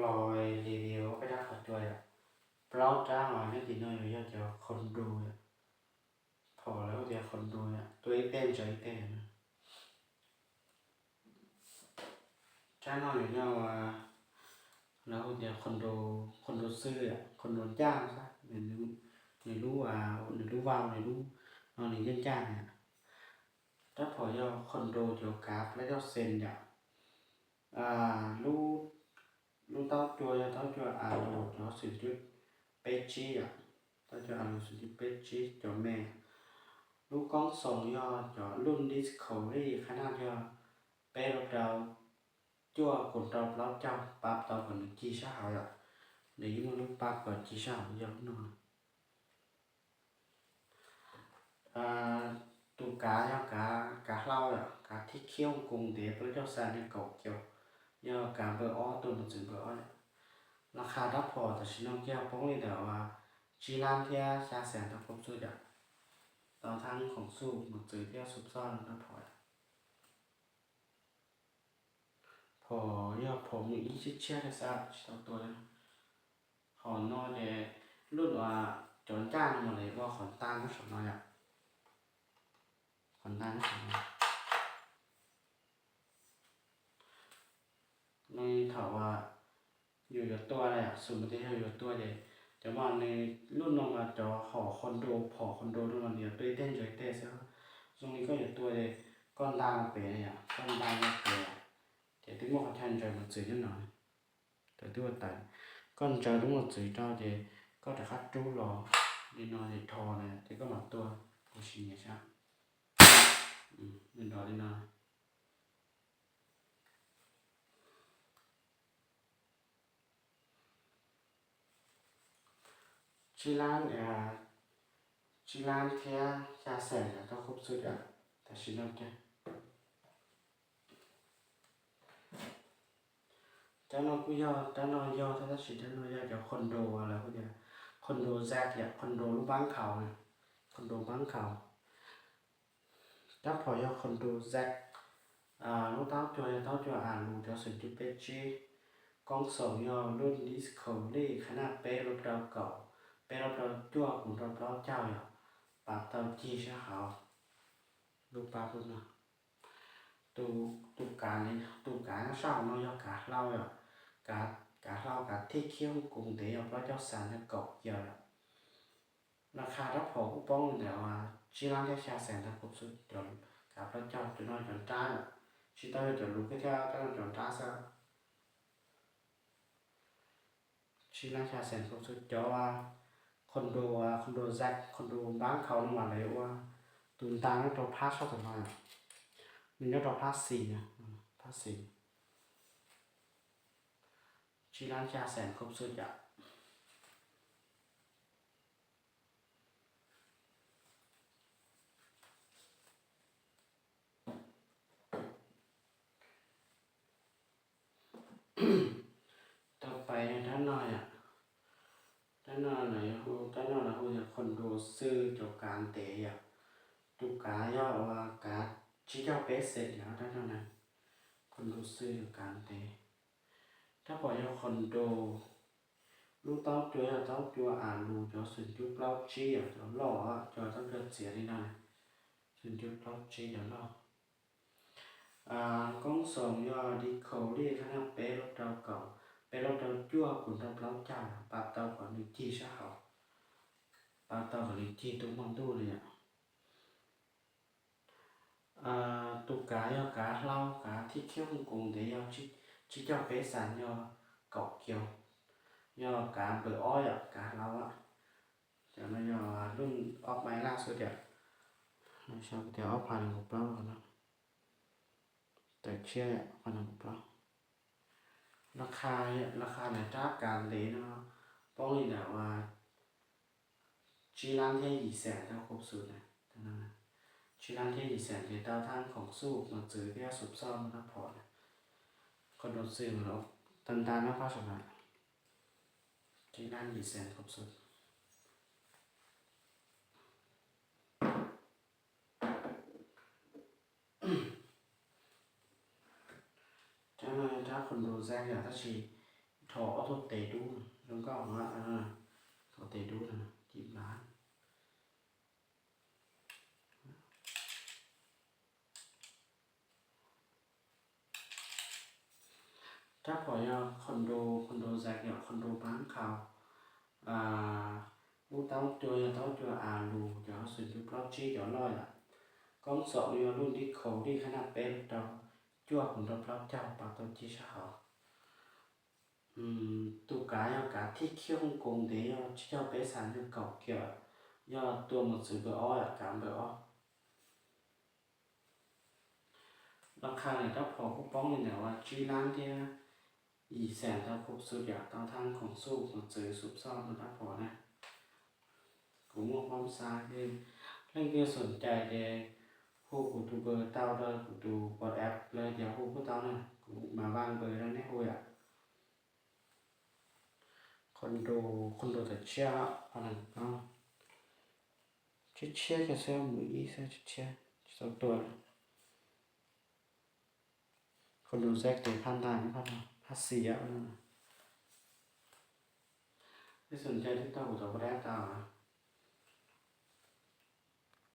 Los li video peb rab qhov cua yom, plaub rab uas nyob tim no yuav yog cov condo yom, phom lawv hu tias condo yom, tua ib teg ntsaws ib teg na. Rab no yuav yog lawv hu tias condo, condo xwb yom, condo ncaj xwb, nws lub, nws lub vau, nws lub no nws ncaj ncaj na. Rab phom yog condo cov kav plaub caug xees yom. Lub, lub taub cua yog taub cua Alu cov xum cuj peb tsib yom, taub cua Alu xum cuj peb tsib cov me. Lub koob xoos yog cov lub Discovery qhab naj yog peb rau rau cuaj kum rau plaub caug, pab tau kom nws cig sab hauv yom. Nws yeej muaj lub pab kom cig sab hauv yog lub no. Tus kav yog kav, kav hlau yom, kav thib khiab Hoo Koos ntev plaub caug xas nees kaum kiaus, yog kav npawb ob, tus mos txwv npawb ob yom. Las qha rab phom tam sim no kiag poob li ntawm uas tsib lab thiab xya xees tau koob xub yom, tau thab khoom xuj mos txwv thiab xuv xoj rab phom yom. Phom yog phom mus ib tshiab tshiab thiab xwb tsis tau tua li. Qhov no ces lub uas cov ncaj no mas lawv ua qhov nta nyob saum no yom, qhov nta nyob saum no. Nws thaum uas yus yuav tua na, xws li tias yog yuav tua ces cov mas nws lub no mas cov hom condo, phom condo no mas nws yuav tua ib teg ntsaws ib teg xwb. Zoo li koj yuav tua ces koj nta pem na yom, koj nta pem ces twb muaj qhov chaw ntsaws mos txwv nyob no. Tawm twb ua tawm, koj ntsaws lub mos txwv rau ces koj rov qab rub los li no ces rho na ces koj mam tua, kuv sim nyiam sab. Nws nrov li no. Tsib lab, tsib lab thiab xya xees tau koob xub yom, tam sim no kiag. Rab no kuj yog, rab no yog tab sis rab no yog cov condo lawv hu tias condo Z yom, condo lub npab nkhaus, condo npab nkhaus. Rab phom yog condo Z, lub taub cua yog taub cua Alu cov xum cuj peb tsib, koob xoos yog lub Discovery qhab naj peb rau rau kaum, peb rau rau cuaj kum rau plaub caug yom, pab tau cig sab hauv lub pab lub no. Tus kav, tus kav nyob sab hauv no yog kav hlau yom, kav hlau kav thib khiab Hoo Koos ntev yog plaub caug xas nees kaum kiaus yom. Las qha rab phom kuj poob li ntawm uas tsib lab thiab xya xees tau koob xub, cov kav plaub caug, cov no cov nrab, tsis tau yog cov luv kiag thiab, rab no cov nrab xwb. Tsib lab xya xees koob xub. Cov condo, condo Z, condo npab nkhaus no mas lawv ua tus nta nyob rau phab sab tom no, nws nyob rau phab xis, phab xis. Tsib lab xya xees koob xub yom. Tau pais rab no yom. Rab no lawv hu, rab no lawv hu yog condo xwb, cov kav ntev yom. Tus kav yog uas kav tsib caug peb xees yom, rab no na. Condo xwb, cov kav ntev. Rab phom yog condo, lub taub cua yog taub cua Alu cov xum cuj plaub tsib yom, cov loj, cov taub cua txiav li no, xum cuj plaub tsib cov loj. Koob xoos yog Discovery qhab naj peb lub rau kaum, peb lub rau cuaj kum rau plaub caug, pab tau kom nws cig sab hauv, pab tau kom nws cig tus hmo ntuj li yom. Tus kav yog kav hlau, kav thib khiab Hoo Koos ntev yog tsib caug peb xas yog kaum kiaus, yog kav npawb ob yom, kav hlau. Cov no yog lub ob phav laj xwb tias, xyov tias ob phav nees nkaum plaub no, tawm tshiab ob phav nees nkaum plaub. Las qha, las qha lawv rab kav ntev no poob li ntawm uas tsib lab thiab yim xees tau koob xub na. Tsib lab thiab yim xees ces tau thab khoom xuj mos txwv thiab xuv xoj rab phom na. Condo xwb, tau nta nyob phab saum no. Tsib lab yim xees koob xub. Rab no yog rab condo Z yom, tab sis Thov ob tug tes dub zoo nkauj, thov tes dub no, cim nplas. Rab phom yog condo, condo zac yog condo pab qhaus. Lub taub cua yog taub cua a lus, cov hauv xwm cua plaub tsib cov loj yom. Koob xoom yog lub ntiv khaus dij khab naj peb rau cuaj mus rau plaub caug, pab tau ci sab hauv. Tus kav yog kav thib khiab Hong Kong ntev, yog tsib caug peb xas, yog kaum kiam, yog tua mos txwv npawb ob, kav npawb ob. Los qha ntawm rab phom kuj poob li ntawm uas tsib lab thiab yim xees tau khuv xub yom, tau thaj khoom xuj mos txwv xuj xoj rau rab phom na. Kuv muaj phab xa, leej twg xoom cai ces hu kuv tus npawb tau rau kuv tus WhatsApp los tias hu kuj tau na, kuv mam vab npawb rau nej hu yom. Condo, condo tam tshiab, tshiab tshiab kiag xwb, mus ib xwb, tshiab tshiab, tsis tau tua. Condo zac tes phab ntais, phab xis. Nej xoom cai twb tau kuv tus WhatsApp tau.